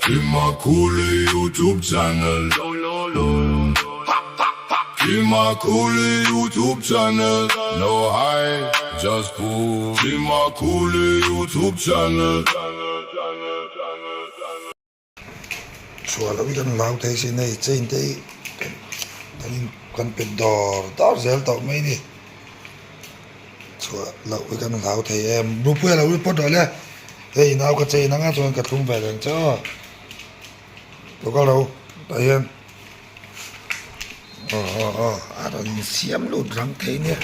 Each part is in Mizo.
Kimakuli YouTube channel Kimakuli YouTube channel No high, just cool Kimakuli YouTube channel. Chhuah loh hi kan hlau thei sin hei chain te hi kan in kan pe dawr dawr zel tawh mai ni chhuah loh hi kan hlau thei em Rupuia lo report rawh le hei nau ka chain anga chuan ka thlum ve reng che aw lo kal ro tah hian aw aw aw a rawn insiam lut rang thei nia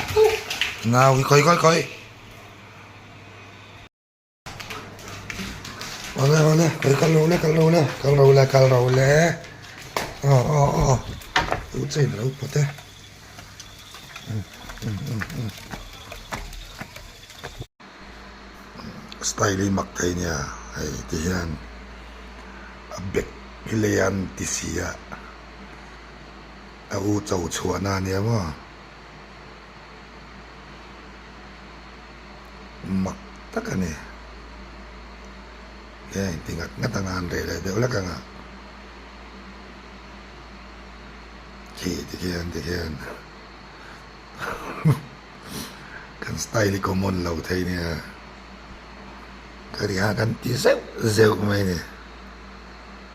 nau hi khawi khawi khawi. Awle awle kal kal lo le kal lo le kal lo le kal lo le aw aw aw u chain a lo pawt e style hi mak thei nia hei ti hian a bag hi lei an ti si a a u cho chhuah na ania maw. Mak tak a ni. Heng ti ngat ngat anga an reh leh deuh lek anga. Khi ti khian ti khian kan style hi common lo thei nia. Ka ri ha kan ti zeuh zeuh mai ni.